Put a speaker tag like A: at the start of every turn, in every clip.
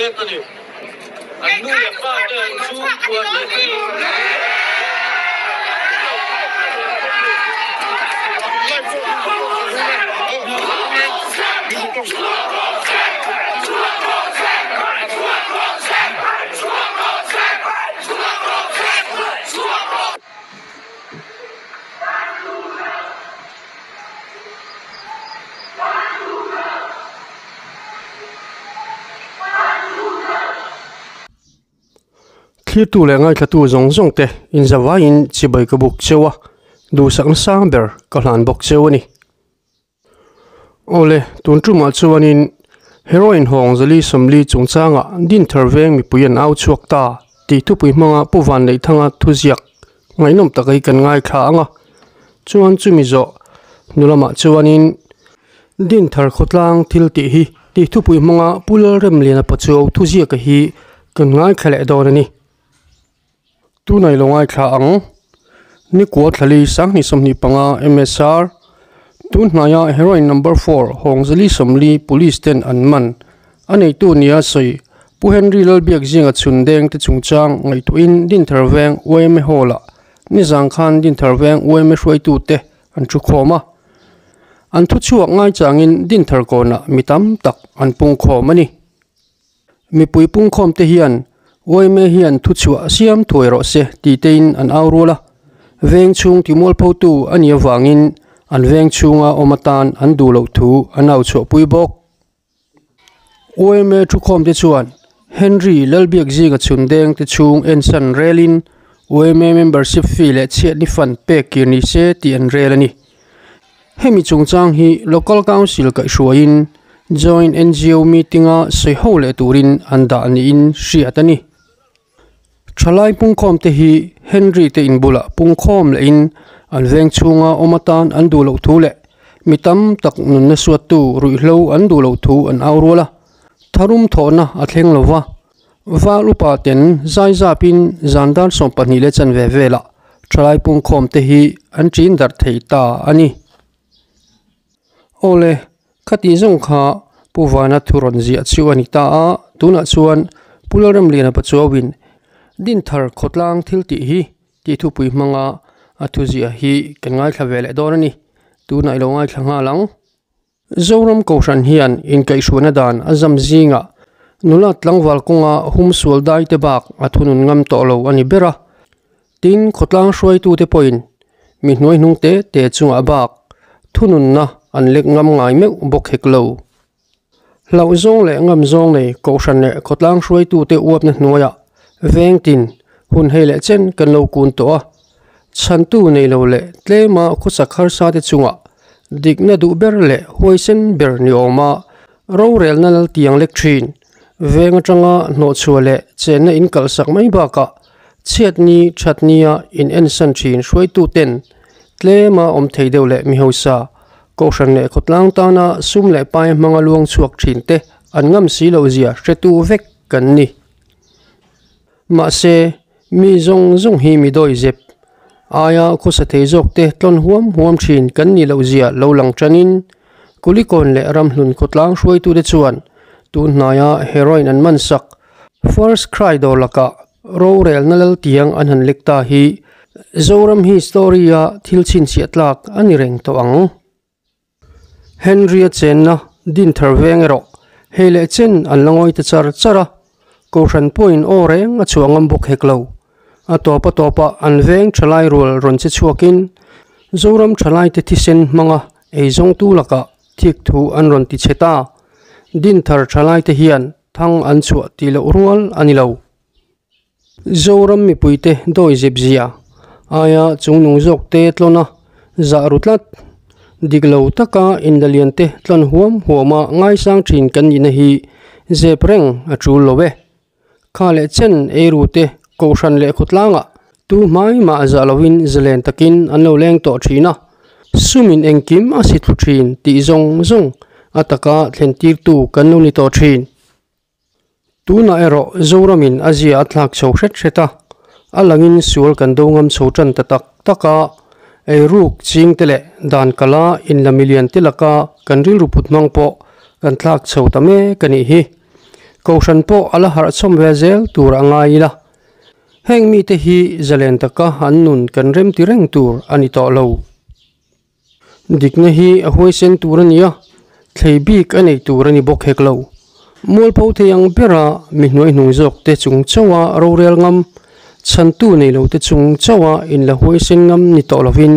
A: zet a ni. An nu leh pa te an chhungkua te hi
B: Thlirtu leh ngaithlatu zawng zawng te inzavaiin chibai ka buk cheu a, duhsakna sang ber ka hlan bawk cheu a ni. Awle, tun tumah chuanin Heroin hawng zali sawmli chungchangah Dinthar veng mipui an au chhuak ta tih thupui hmanga Pu Vanneihthanga thuziak ngaihnawm tak hi kan ngaithla ang a, chuan chumi zawh hnu lamah chuanin Dinthar khawtlang thil tih hi tih thupui hmanga Pu Lalremliana Pachuau thuziaka hi kan ngaithla leh dawn a ni. Tunah i lo ngaithla ang. Nikua thlali sanghnih 25 MSR Tun hnaia heroin number four Hawngzali 40 police ten an man a neitu nia sawi Pu Henry Lalbiak zinga chhun deng te chungchang ngaihtuahin Dinthar Veng yma Hall ah nizang khan Dinthar Veng yma hruaitu te an thu khawm a. An thu chhuak ngaichangin Dinthar kawnah mi tam tak an pung khawm a ni. Mipui pungkhawm te hian yma hian thuchhuah siam thuai rawh se tih tein an au rual a, veng chhung timualphotu a nih avangin an veng chhunga awm atan an duh loh thu an au chhuahpui bawk. Yma thukhawm te chuan Henry Lalbiakzinga chhundeng te chhung ensan relin yma membership fee leh chhiatni fund pek kir ni se tih an rel a ni. Hemi chungchang hi Local Council kaihhruaiin Joint ngo meeting-a sawi ho leh turin an dah niin hriat a ni. Thalai pungkhawm te hi Henry te in bulah pungkhawm lehin an veng chhunga awm atan an duh loh thu leh mi tam tak nunna suattu ruihhlo an duh loh thu an au rual a, tharum thawhna a thleng lo va. Val upa ten zai zapin zan dar 12 leh chanve velah thalai pungkhawm te hi an ṭin darh thei ta a ni. Awle, khati zawng kha Pu Vana thu rawn ziah chu a ni ta a, tunah chuan Pu Lalremliana Pachuauin Dinthar khawtlang thil tih hi tih thupui hmanga a thuziah hi kan ngaithla ve leh dawn a ni. Tunah i lo ngaithla nghal ang. Zoram Kohhran hian inkaihhruaina dan a zam zingah nula tlangval kawnga hum sual dai te bak a thunun ngam tawh lo a ni ber a. Tin, khawtlang hruaitute pawhin mi hnuaihnung te te chungah bak thununna an lek ngam ngai meuh bawk hek lo. Hlauh zawng leh ngam zawng nei Kohhran leh khawtlang hruaitute uapna hnuaiah veng tin hun hei leh chen kan lo kun tawh a. Chhantu nei lo leh tlema khawsak harsa te chungah dikna duh ber leh huaisen ber ni awma rorelna lal tiang lek thin. Veng atanga hnawhchhuah leh chenna in kalhsak mai bakah chhiatni thatnia in ensan thin hruaitu ten tlema awm thei deuh leh mi hausa Kohhran leh khawtlang tana sum leh pai hmanga luang chhuak thin te an ngam si loh zia hretu vek kan ni. Mahse, mi zawng zawng hi mi dawi zep aia khawsa thei zawk te tlawn huam huam thin kan nih loh zia lo lang tanin Kulikawn leh Ramhlun khawtlang hruaitute chuan tun hnaia heroin an man sak First Cry dawr lakah rorelna lal tiang an han lek ta hi Zoram hi story-a thil chhinchhiah tlak a ni reng tawh ang. Henry-a chenna Dinthar veng erawh hei leh chen an la ngawi ta char char a, Kohhran pawhin aw reng a chhuah ngam bawk hek lo. A tawp a tawpah an veng thalai rual rawn che chhuakin Zoram thalaite thisen hmanga eizawngtu lakah thik thu an rawn ti chhe ta. Dinthar thalaite hian thang an chhuah tih loh rual a ni lo. Zoram mipuite dawi zep zia aia chungnung zawk te tlawn a zah ru tlat. Dik lo taka indalian te tlawn huam huama ngaisang thin kan nihna hi zep reng a tul lo e. Kha leh chen eiru te kohhran leh khawtlangah tu hmai mah zah lovin zalen takin an lo leng tawh thin a, sumin engkim a si thlu thin tih zawng zawng a taka thlen tirtu kan lo ni tawh thin. Tunah erawh Zoramin a zia a thlak chho hret hret a, a langin sual kan do ngam chho tan ta tak tak a, eiruk ching te leh dan kala inla milian te laka kan rilru put hmang pawh kan thlak chho ta mek a nih hi. Kohhran pawh a la harh chhawm ve zel tur a ngai ila. Heng mite hi zalen taka an nun kan remti reng tur a ni tawh lo. Dikna hi a huaisen tur a ni a, thlei bik a nei tur a ni bawk hek lo. Mualpho thei ang bera mi hnuaihnung zawk te chung chauha rorel ngam, chhantu nei lo te chung chauha inla huaisen ngam ni tawh lovin,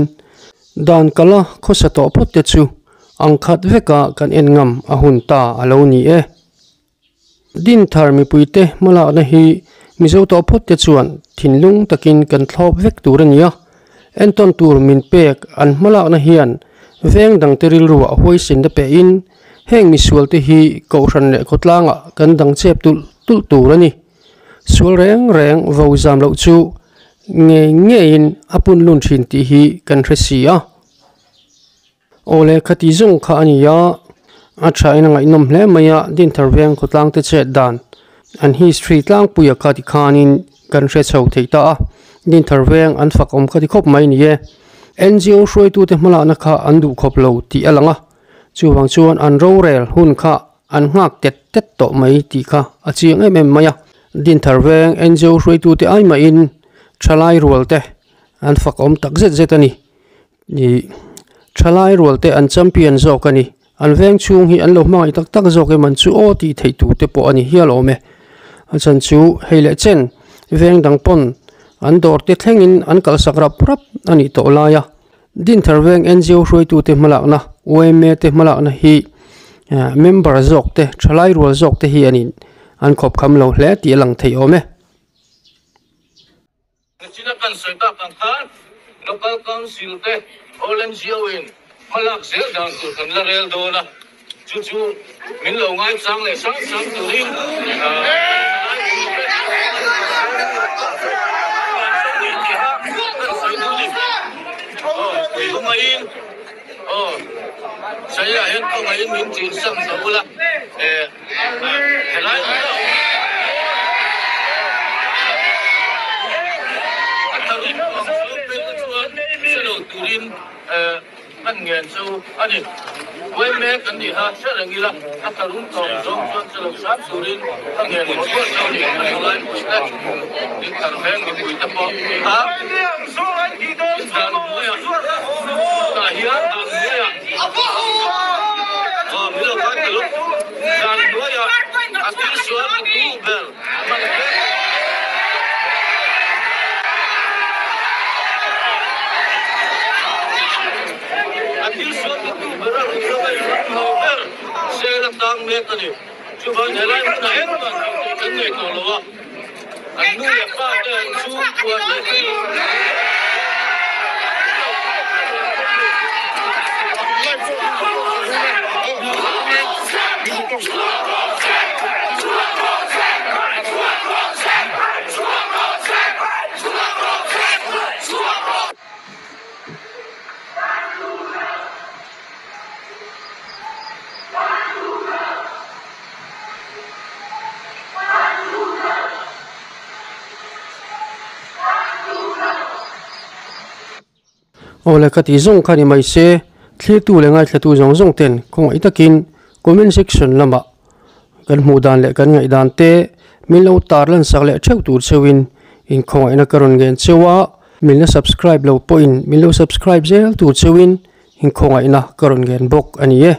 B: dan kala khawsa tawh phawt te chu ang khat veka kan en ngam a hun ta a lo ni e. Dinthar mipuite hmalakna hi Mizo tawh phawt te chuan thinlung takin kan thlawp vek tur a ni a, entawn tur min pek an hmalakna hian veng dangte rilruah huaisinna pehin heng misualte hi Kohhran leh khawtlangah kan dang chep tulh tulh tur a ni. Sual reng reng vo zam loh chu ngei ngeiin a punlun thin tih hi kan hre si a. Awle khati zawng kha a ni a, a tha in a ngaihnawm hle mai a, Dinthar veng khawtlang te chet dan an history tlangpuia kha tikhanin kan hre chho thei ta a, Dinthar veng an fak awm kha ti khawp mai a ni e. NGO hruaitute hmalakna kha an duh khawp lo tih a lang a, chuvang chuan an rorel hun kha an nghak tet tet tawh mai tih kha a chiang em em mai a, Dinthar veng NGO hruaitute ai mahin thalai rual te an fak awm tak zet zet a ni. Ih thalai rual te an champion zawk a ni an veng chhung hi an lo hmangaih tak tak zawk em an chu aw tih theih tur te pawh a ni hial awm e a chan chu hei leh chen veng dang pawn an dawr te thlengin an kalhsak rap rap a nih tawh lai a Dinthar veng NGO hruaitu te hmalakna yma te hmalakna hi member zawk te thalai rual zawk te hi an in an khawp kham lo hle tih a lang thei awm e.
A: Nichina kan sawi tak ang khan Local Council te All NGO in hmalak zel dan tur kan la rel dawn a, chu chu min lo ngaichang leh sang sang turin Helai hmun a awm a tharum ang chu peng chuan hre lo turin kan ngen chu a ni. Huai mek an nih kha hre reng ila a tharum tawng zawng chuan hre lo hram turin ka ngen mawlh mawlh chu a ni. A thalai pui te, in thar veng mipui te pawh kha in dan hnuaiah tah hian dan hnuaiah aw min lo khan ta lawk. Dan hnuaiah a thil sual tu ber man vek. A thil sual tu ber a ruih lova in man lo ber sel a tang mek a ni. Chuvang helai hmunah engmah hmuh tur kan nei tawh lo a, an nu leh pa te an chhungkua leh hei
B: Awle ka tih zawng kha ni mai se, thlirtu leh ngaithlatu zawng zawng ten khawngaih takin comment section lamah kan hmuh dan leh kan ngaih dan te min lo tar lan sak leh theuh tur cheuhin inkhawngaihna ka rawn ngen cheu a, min la subscribe lo pawhin min lo subscribe zel tur cheuhin inkhawngaihna ka rawn ngen bawk a ni e.